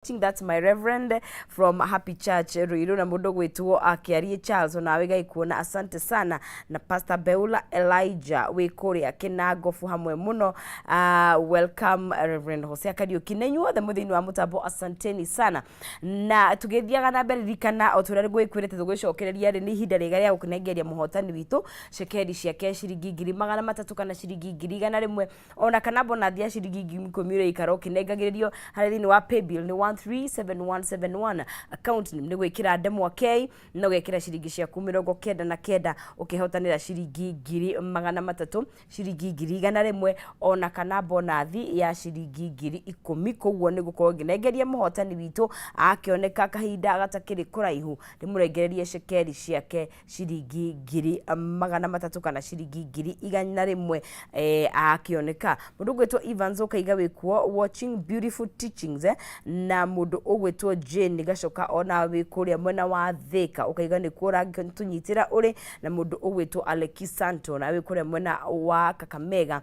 That's my reverend from Happy Church Ruiru, na mundu gwitwo Akiarie Charles, onawe Ngai kuona, asante sana. Na Pastor Beula Elijah wi kuria Kinangofu hamwe muno, welcome Reverend Hosea Kariuki na inyuothe mwĩ thĩinĩ wa mũtambo, asanteni sana. Na tũgĩthiaga na mbere, ririkana o tũrĩa ngwĩkwĩrĩte tũgũcokereria rĩ, nĩ ihinda rĩega rĩa gũkĩnengeria mũhotani witũ cekeri ciake ciringi 300,000 kana ciringi 100,000 ona kana bonathi ya ciringi 10,000 ũrĩa ikara ũkĩnengagĩrĩrio harĩ thĩinĩ wa paybill nĩ 137171, account nĩ gwĩkĩra ndemwa K na ũgekĩra ciringi ciaku 99, ũkĩhotanĩra ciringi 300,000, ciringi 100,000 ona kana bonathi ya ciringi 10,000. Koguo nĩ gũkorwo ngĩnengeria mũhotani witũ akĩoneka kahinda gatakĩrĩ kũraihu, ndĩmũrengererie cekeri ciake ciringi 300,000 kana ciringi 100,000 akĩoneka. Mũndũ ũgwĩtwo Evans ũkaiga wĩkuo watching beautiful teachings, na mũndũ ũgwĩtwo Jane Gacoka ona wĩ kũrĩa mwena wa Thika ũkaiga nĩkuo ũratũnyitĩra ũrĩ, na mũndũ ũgwĩtwo Aleki Santo na wĩ kũrĩa mwena wa Kakamega,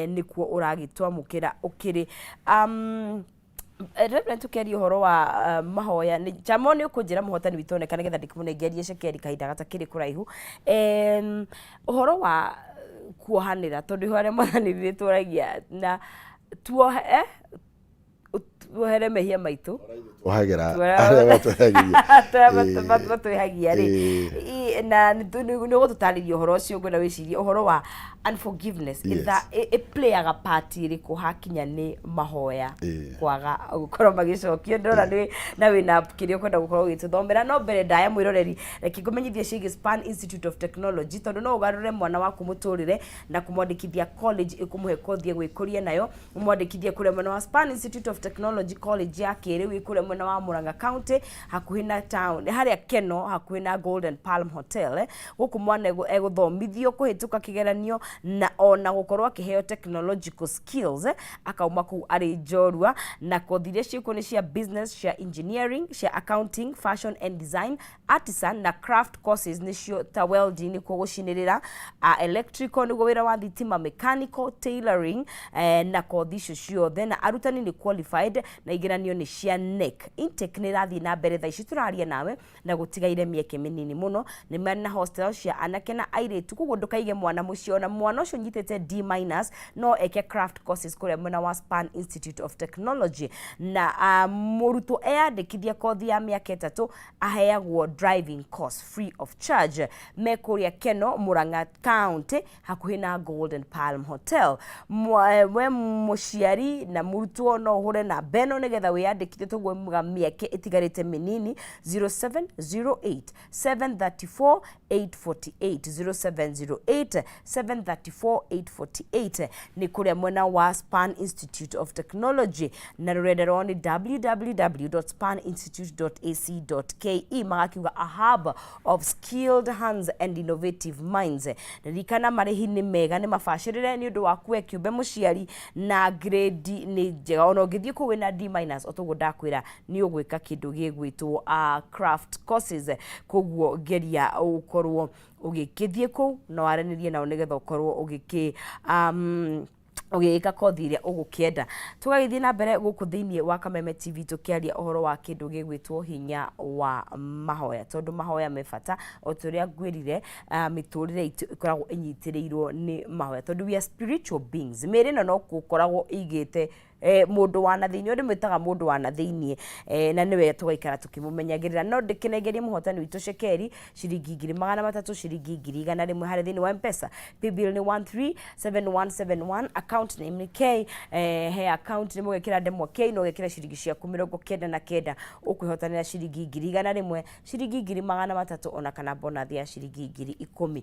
nĩkuo ũragĩtwamũkĩra ũkĩrĩ. Reverend, tukiaria ũhoro wa mahoya nĩ jamo nĩ ũkũnjĩra mũhotani witũ oneka nĩgetha ndĩkĩmũnengerie cekeri kahinda gatakĩrĩ kũraihu. Ũhoro wa kuohanĩra, tondũ ihoya rĩa Mwathani rĩtũragia na tuohe, tuohere mehia maitũ Ohagĩra arĩa matwĩhagia. Matwĩhagia rĩ. Na nĩ ũgũtũtarĩria ũhoro ũcio. Ngwenda wĩcirie ũhoro wa unforgiveness. Ĩplayaga part ĩrĩkũ hakinya nĩ mahoya kwaga gũkorwo magĩcokio? Ndĩrona nĩ na wĩna kĩrĩa ũkwenda gũkorwo ũgĩtũthomera, no mbere ndaya, mwĩroreri, reke ngũmenyithie ciĩgiĩ Span Institute of Technology, tondũ no ũgarũre mwana waku mũtũrĩre na kũmwandĩkithia college ĩkũmũhe kothi ĩgwĩkũria nayo. Ũmwandĩkithie kũrĩa mwena wa Span Institute of Technology, college ya kĩrĩu ĩ kũrĩa mwena wa Murang'a County, hakuhĩ na town harĩa Keno, hakuhĩ na Golden Palm Hotel. Gũkũ mwana egũthomithio kũhĩtũka kĩgeranio na ona gũkorwo akĩheo technological skills, akauma kũu arĩ njorua. Na kothi iria ciĩkuo nĩ cia business, cia engineering, cia accounting, fashion and design, artisan na craft courses, nĩcio ta welding, nĩkuo gũcinĩrĩra, electrical nĩguo wĩra wa thitima, mechanical, tailoring, na kothi icio ciothe, na arutani nĩ qualified na igeranio nĩ cia KNEC. Intake nĩ ĩrathiĩ na mbere thaa ici tũraria nawe na gũtigaire mĩeke mĩnini mũno. Nĩ marĩ na hostel cia anake na airĩtu, koguo ndũkaige mwana mũciĩ. Ona mwana ũcio ũnyitĩte D minus no eke craft courses kũrĩa mwena wa Span Institute of Technology. Na mũrutwo eyandĩkithia kothi ya mĩaka 3 aheagwo driving course free of charge. Me kũrĩa Keno, Murang'a County, hakuhĩ na Golden Palm Hotel. We mũciari na mũrutwo no ũhũre namba ĩno nĩgetha wĩyandĩkithie, toguo mĩeke ĩtigarĩte mĩnini: 0708 734 848, 0708 734 848, nĩ kũrĩa mwena wa Span Institute of Technology. Na rũrenda rwao nĩ www.spaninstitute.ac.ke. Magakiuga a hub of skilled hands and innovative minds. Ririkana marĩhi nĩ mega, nĩ mabacĩrĩre nĩ ũndũ waku we kĩũmbe mũciari, na grade nĩ njega. Ona ũngĩthiĩ kũu wĩna D minus, o toguo ndakwĩra, nĩ ũgwĩka kĩndũ gĩgwĩtwo craft courses. Koguo geria ũkorwo ũgĩkĩthiĩ kũu na waranĩrie nao nĩgetha ũkorwo ũgĩkĩ ũgĩĩka kothi ĩrĩa ũgũkĩenda. Tũgagĩthiĩ na mbere gũkũ thĩinĩ wa Kameme TV tũkĩaria ũhoro wa kĩndũ gĩgwĩtwo hinya wa mahoya, tondũ mahoya me bata. O ta ũrĩa ngwĩrire, mĩtũrĩre itũ ĩkoragwo ĩnyitĩrĩirwo nĩ mahoya, tondũ we are spiritual beings. Mĩĩrĩ ĩno no gũkoragwo ĩigĩte mũndũ wa na thĩinĩ, ũrĩa mwĩtaga mũndũ wa na thĩinĩ, na nĩwe tũgaikara tũkĩmũmenyagĩrĩra. No ndĩkĩnengerie mũhotani witũ cekeri ciringi 300,000, ciringi 100,000 harĩ thĩinĩ wa Mpesa. Paybill nĩ 137171, account name nĩ K, he account nĩ mũgekĩra ndemwa K na ũgekĩra ciringi ciaku 99, ũkwĩhotanĩra ciringi 100,000, ciringi 300,000 ona kana bonathi ya ciringi 10,000,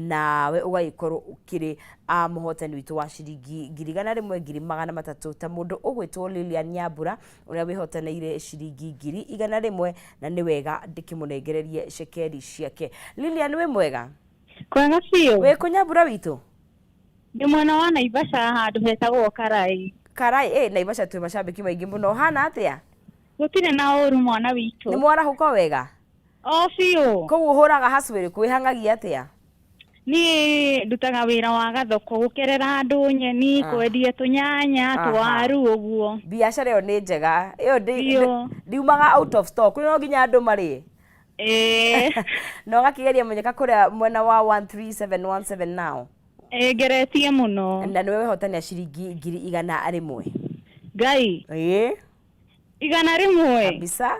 nawe ũgagĩkorwo ũkĩrĩ mũhotani witũ wa ciringi 100,000, 300,000, ta mũndũ ũgwĩtwo Lilian Nyambura ũrĩa wĩhotanĩire ciringi 100,000, na nĩ wega ndĩkĩmũnengererie cekeri ciake. Lilian, wĩ mwega? Kwega biũ. Wĩ kũ, Nyambura witũ? Ndĩ mwena wa Naivasha, handũ hetagwo Karai. Karai, Naivasha twĩ macambĩki maingĩ mũno. Ũhana atĩa? Gũtirĩ na ũru, mwana witũ. Nĩ mwarahũka wega? O biũ. Kũu ũhũraga hacu ĩrĩkũ? Wĩhang'agia atĩa? Niĩ ndutaga wĩra wa gathoko, gũkerera andũ nyeni, kwendia tũnyanya, tũwaru ũguo. Biacara ĩyo nĩ njega ĩyo. Biũ. Ndiumaga out of stock, no nginya andũ marĩe. Na ũgakĩgeria mũnyaka kũrĩa mwena wa 13717 now. Ĩĩ, ngeretie mũno. Na nĩwe wehotania ciringi 100,000. Ngai. Ĩĩ. 100. Kabisa.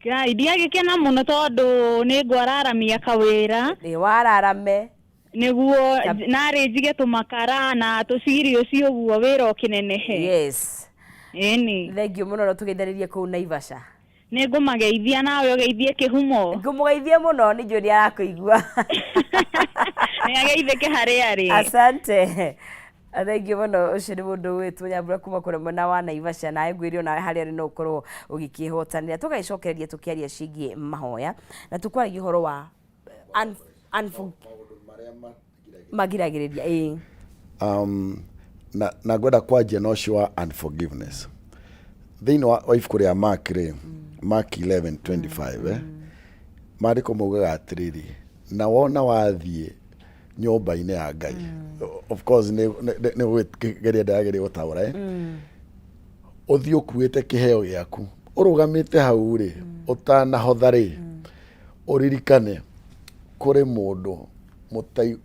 Ngai, ndiagĩkena mũno tondũ nĩ ngwararamia kawĩra. Ĩ, wararame. Nĩguo narĩ njige tũmakara na tũcirio ci ũguo, wĩra ũkĩnenehe. Ĩni. Thengiũ mũno, no tũgeithanĩrie kũu Naivasha. Nĩ ngũmageithia, nawe ũgeithie Kĩhumo. Ngũmũgeithie mũno, nĩ njũĩ nĩ arakũigua. Nĩ ageithĩke harĩa arĩ. Asante, thengiũ mũno. Ũcio nĩ mũndũ wĩtwo Nyambura kuma kũrĩa mwena wa Naivasha, nawe ngwĩre onawe harĩa ũrĩ no ũkorwo ũgĩkĩhotanĩra. Tũgagĩcokereria tũkĩaria ciĩgiĩ mahoya na tũkwaragia ũhoro wa magiragĩrĩria, ĩĩ. Na ngwenda kwanjia na ũcio wa unforgiveness thĩinĩ wa ibuku rĩa Mark rĩ, Mark 11:25, maandĩko maugaga atĩrĩrĩ, na wona wathiĩ nyũmba-inĩ ya Ngai, of course nĩ gwĩgeria ndĩrageria gũtaũra, ũthiĩ ũkuĩte kĩheo gĩaku, ũrũgamĩte hau rĩ, ũtanahotha rĩ, ũririkane kũrĩ mũndũ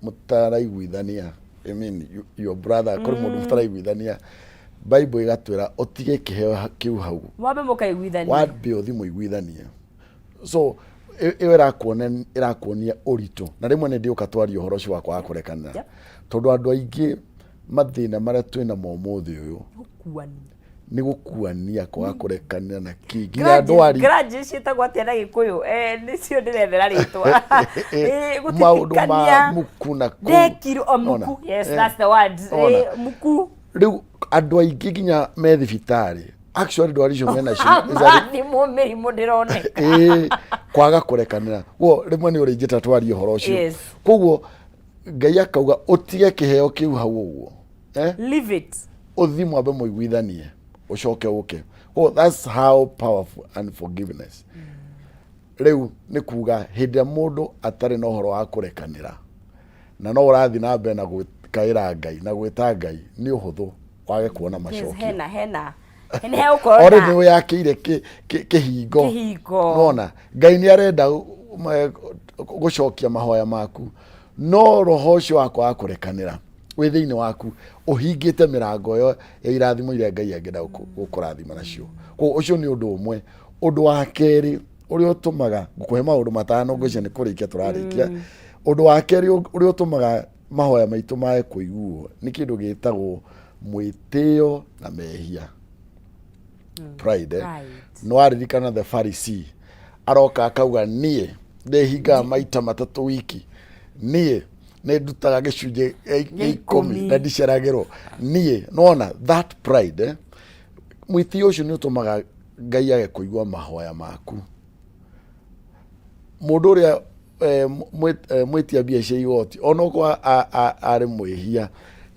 mũtaraiguithania, I mean, your brother, kũrĩ mũndũ mũtaraiguithania. Bible ĩgatwĩra ũtige kĩheo kĩu hau. Mwambe mũkaiguithania. Wambe ũthi mũiguithanie. So ĩyo ĩrakuonia ũritũ, na rĩmwe nĩ ndĩũka twaria ũhoro ũcio wa kwaga kũrekanĩra, tondũ andũ aingĩ mathĩna marĩa twĩnamo ũmũthĩ ũyũ Gũkuania. Nĩ gũkuania, kwaga kũrekanĩra na kĩ nginya ndwari. Grudges ciĩtagwo atĩa na Gĩkũyũ? Nĩcio ndĩrethera rĩtwa. Maũndũ ma Gũtitikania. muku na kũu. Ndekirwo o Ona. muku, yes, that's the word. Ona. Muku. Rĩu andũ aingĩ nginya me thibitarĩ, actually ndwari icio menacio Mathimwo mĩrimũ ndĩroneka. Ĩĩ, kwaga kũrekanĩra. Guo rĩmwe nĩ ũrĩnjĩta twarie ũhoro ũcio. Koguo Ngai akauga ũtige kĩheo kĩu hau ũguo, Leave it. Ũthi mwambe mũiguithanie, ũcoke ũke. Well, that's how powerful unforgiveness. Rĩu nĩ kuga hĩndĩ ĩrĩa mũndũ atarĩ na ũhoro wa kũrekanĩra na no ũrathiĩ na mbere na gwĩkaĩra Ngai na gwĩta Ngai, nĩ ũhũthũ wage kuona macokio. Hena nĩ hegũkorwo Already na nĩ wĩyakĩire kĩhingo. Kĩhingo. Nona Ngai nĩ arenda gũcokia mahoya maku, no roho ũcio wa kwaga kũrekanĩra wĩ thĩinĩ waku ũhingĩte mĩrango ĩyo ya irathimo iria Ngai angĩenda gũkũrathima nacio. Koguo ũcio nĩ ũndũ ũmwe. Ũndũ wa kerĩ ũrĩa ũtũmaga, ngũkũhe maũndũ matano, ngwĩciria nĩ kũrĩkia tũrarĩkia. Ũndũ wa kerĩ ũrĩa ũtũmaga mahoya maitũ mae kũiguo nĩ kĩndũ gĩtagwo mwĩtĩo na mehia, pride, eh? Pride. Nĩ waririkana the Pharisee aroka akauga, "Niĩ ndĩhingaga maita matatũ wiki, niĩ nĩ ndutaga gĩcunjĩ gĩa 10 na ndiceragĩrwo niĩ." Nona that pride, eh? Mwĩtĩo ũcio nĩ ũtũmaga Ngai age kũigua mahoya maku. Mũndũ ũrĩa mwĩtia mbia cia igoti, onokorwo arĩ mwĩhia,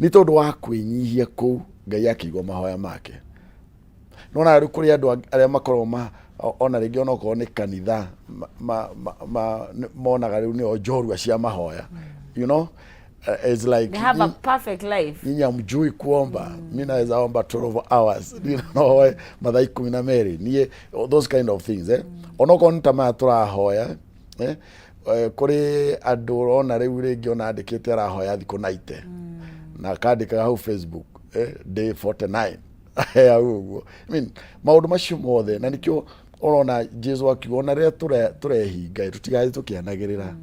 nĩ tondũ wa kwĩnyihia kũu Ngai akĩigua mahoya make. Nona rĩu kũrĩ andũ arĩa makoragwo ma ona rĩngĩ onokorwo nĩ kanitha monaga rĩu nĩo njorua cia mahoya. It's like They have a perfect life. Nyinyi hamjui kuomba, mi naweza omba 12 hours, no mathaa 12 niĩ, those kind of things, eh. Onokorwo nĩ ta maya tũrahoya, kũrĩ andũ ũrona rĩu rĩngĩ ona andĩkĩte arahoya thikũ 90 na akandĩkaga hau Facebook, day 49 hau ũguo. I mean, maũndũ macio mothe, na nĩkĩo ũrona Jesu akiuga ona rĩrĩa tũrehinga tũtigathiĩ tũkĩanagĩrĩra,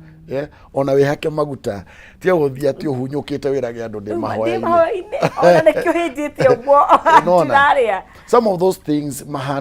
ona wĩhake maguta, tiga gũthiĩ atĩ ũhunyũkĩte wĩrage andũ ndĩ ndĩ mahoya-inĩ. Mahoya-inĩ, ona nĩkĩo hĩnjĩte ũguo. Nĩwona? Ndirarĩa. Some of those things mahana